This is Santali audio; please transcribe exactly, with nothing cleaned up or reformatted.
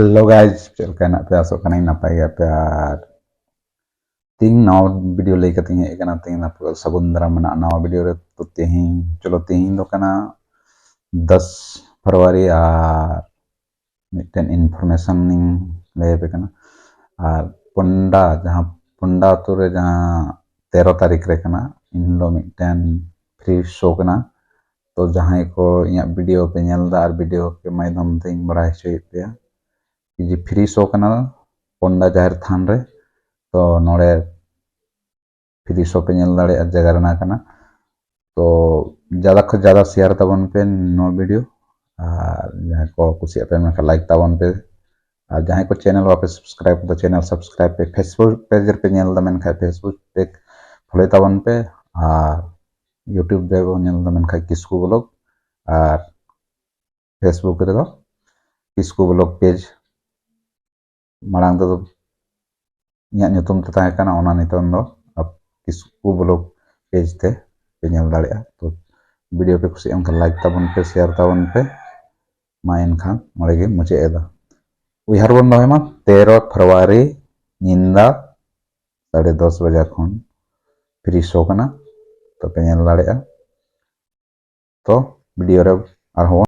Hello guys, ᱪᱮᱫ ᱞᱮᱠᱟ ᱦᱮᱱᱟᱜ ᱯᱮᱭᱟ? ᱟᱥᱚᱜ ᱠᱟᱹᱱᱟᱹᱧ ᱱᱟᱯᱟᱭ ᱜᱮᱭᱟ ᱯᱮ᱾ ᱟᱨ ᱛᱤᱦᱤᱧ ᱱᱟᱣᱟ ᱵᱷᱤᱰᱤᱭᱳ ᱞᱟᱹᱭ ᱠᱟᱛᱮᱧ ᱦᱮᱡ ᱟᱠᱟᱱᱟ᱾ ᱛᱤᱦᱤᱧ ᱱᱟᱯᱟᱭ ᱥᱟᱹᱜᱩᱱ ᱫᱟᱨᱟᱢ ᱢᱮᱱᱟᱜᱼᱟ ᱱᱟᱣᱟ ᱵᱷᱤᱰᱤᱭᱳ ᱨᱮ᱾ ᱛᱚ ᱛᱤᱦᱤᱧ, ᱪᱚᱞᱚ, ᱛᱤᱦᱤᱧ ᱫᱚ ᱠᱟᱱᱟ ᱫᱚᱥ ᱯᱷᱮᱵᱽᱨᱩᱣᱟᱨᱤ, ᱟᱨ ᱢᱤᱫᱴᱮᱱ ᱤᱱᱯᱷᱚᱨᱢᱮᱥᱚᱱ ᱤᱧ ᱞᱟᱹᱭ ᱟᱯᱮ ᱠᱟᱱᱟ᱾ ᱟᱨ ᱯᱚᱱᱰᱟ, ᱡᱟᱦᱟᱸ ᱯᱚᱱᱰᱟ ᱟᱹᱛᱩ ᱨᱮ ᱡᱟᱦᱟᱸ ᱛᱮᱨᱚ ᱛᱟᱹᱨᱤᱠᱷ ᱨᱮ ᱠᱟᱱᱟ, ᱤᱱ ᱦᱤᱞᱳᱜ ᱢᱤᱫᱴᱮᱱ ᱯᱷᱨᱤ ᱥᱳ ᱠᱟᱱᱟ᱾ ᱛᱚ ᱡᱟᱦᱟᱸᱭ ᱠᱚ ᱤᱧᱟᱹᱜ ᱵᱷᱤᱰᱤᱭᱳ ᱯᱮ ᱧᱮᱞ ᱮᱫᱟ ᱟᱨ ᱵᱷᱤᱰᱤᱭᱳ ᱠᱚ ᱢᱟᱫᱽᱫᱷᱚᱢ ᱛᱮᱧ ᱵᱟᱲᱟᱭ ᱦᱚᱪᱚᱭᱮᱫ ᱯᱮᱭᱟ ᱡᱮ ᱯᱷᱨᱤ ᱥᱳ ᱠᱟᱱᱟ ᱯᱚᱱᱰᱟ ᱡᱟᱦᱮᱨ ᱛᱷᱟᱱ ᱨᱮ᱾ ᱛᱚ ᱱᱚᱰᱮ ᱯᱷᱨᱤ ᱥᱳ ᱯᱮ ᱧᱮᱞ ᱫᱟᱲᱮᱭᱟᱜᱼᱟ, ᱡᱟᱭᱜᱟ ᱨᱮᱱᱟᱜ ᱠᱟᱱᱟ᱾ ᱛᱚ ᱡᱟᱫᱟ ᱠᱷᱚᱱ ᱡᱟᱫᱟ ᱥᱮᱭᱟᱨ ᱛᱟᱵᱚᱱ ᱯᱮ ᱱᱚᱣᱟ ᱵᱷᱤᱰᱤᱭᱳ, ᱟᱨ ᱡᱟᱦᱟᱸᱭ ᱠᱚ ᱠᱩᱥᱤᱭᱟᱜ ᱯᱮ ᱢᱮᱱᱠᱷᱟᱱ ᱞᱟᱭᱤᱠ ᱛᱟᱵᱚᱱ ᱯᱮ, ᱟᱨ ᱡᱟᱦᱟᱸᱭ ᱠᱚ ᱪᱮᱱᱮᱞ ᱵᱟᱯᱮ ᱥᱟᱵᱥᱠᱨᱟᱭᱤᱵ ᱠᱟᱫᱟ ᱪᱮᱱᱮᱞ ᱥᱟᱵᱥᱠᱨᱟᱭᱤᱵ ᱯᱮ᱾ ᱯᱷᱮᱥᱵᱩᱠ ᱯᱮᱡᱽ ᱨᱮᱯᱮ ᱧᱮᱞ ᱮᱫᱟ ᱢᱮᱱᱠᱷᱟᱱ ᱯᱷᱮᱥᱵᱩᱠ ᱯᱮᱡᱽ ᱯᱷᱚᱞᱳᱭ ᱛᱟᱵᱚᱱ ᱯᱮ, ᱟᱨ ᱤᱭᱩᱴᱩᱵᱽ ᱨᱮᱵᱚᱱ ᱧᱮᱞ ᱮᱫᱟ ᱢᱮᱱᱠᱷᱟᱱ ᱠᱤᱥᱠᱩ ᱵᱞᱚᱜ, ᱟᱨ ᱯᱷᱮᱥᱵᱩᱠ ᱨᱮᱫᱚ ᱠᱤᱥᱠᱩ ᱵᱞᱚᱜ ᱯᱮᱡᱽ᱾ ᱢᱟᱲᱟᱝ ᱛᱮᱫᱚ ᱤᱧᱟᱹᱜ ᱧᱩᱛᱩᱢ ᱛᱮ ᱛᱟᱦᱮᱸ ᱠᱟᱱᱟ, ᱚᱱᱟ ᱱᱤᱛᱚᱝ ᱫᱚ ᱟᱯ-, ᱠᱤᱥᱠᱩ ᱵᱞᱚᱜ ᱯᱮᱡᱽ ᱛᱮ ᱯᱮ ᱧᱮᱞ ᱫᱟᱲᱮᱭᱟᱜᱼᱟ᱾ ᱛᱚ ᱵᱷᱤᱰᱤᱭᱳ ᱯᱮ ᱠᱩᱥᱤᱭᱟᱜ ᱠᱷᱟᱱ ᱞᱟᱭᱤᱠ ᱛᱟᱵᱚᱱ ᱯᱮ, ᱥᱮᱭᱟᱨ ᱛᱟᱵᱚᱱ ᱯᱮ᱾ ᱢᱟ ᱮᱱᱠᱷᱟᱱ ᱱᱚᱰᱮ ᱜᱮ ᱢᱩᱪᱟᱹᱫ ᱮᱫᱟ᱾ ᱩᱭᱦᱟᱹᱨ ᱵᱚᱱ ᱫᱚᱦᱚᱭ ᱢᱟ, ᱛᱮᱨᱚ ᱯᱷᱮᱵᱽᱨᱩᱣᱟᱨᱤ ᱧᱤᱫᱟ ᱥᱟᱲᱮ ᱫᱚᱥ ᱵᱟᱡᱟ ᱠᱷᱚᱱ ᱯᱷᱨᱤ ᱥᱳ ᱠᱟᱱᱟ, ᱛᱚ ᱯᱮ ᱧᱮᱞ ᱫᱟᱲᱮᱭᱟᱜᱼᱟ᱾ ᱛᱚ ᱵᱷᱤᱰᱤᱭᱳ ᱨᱮ ᱟᱨᱦᱚᱸ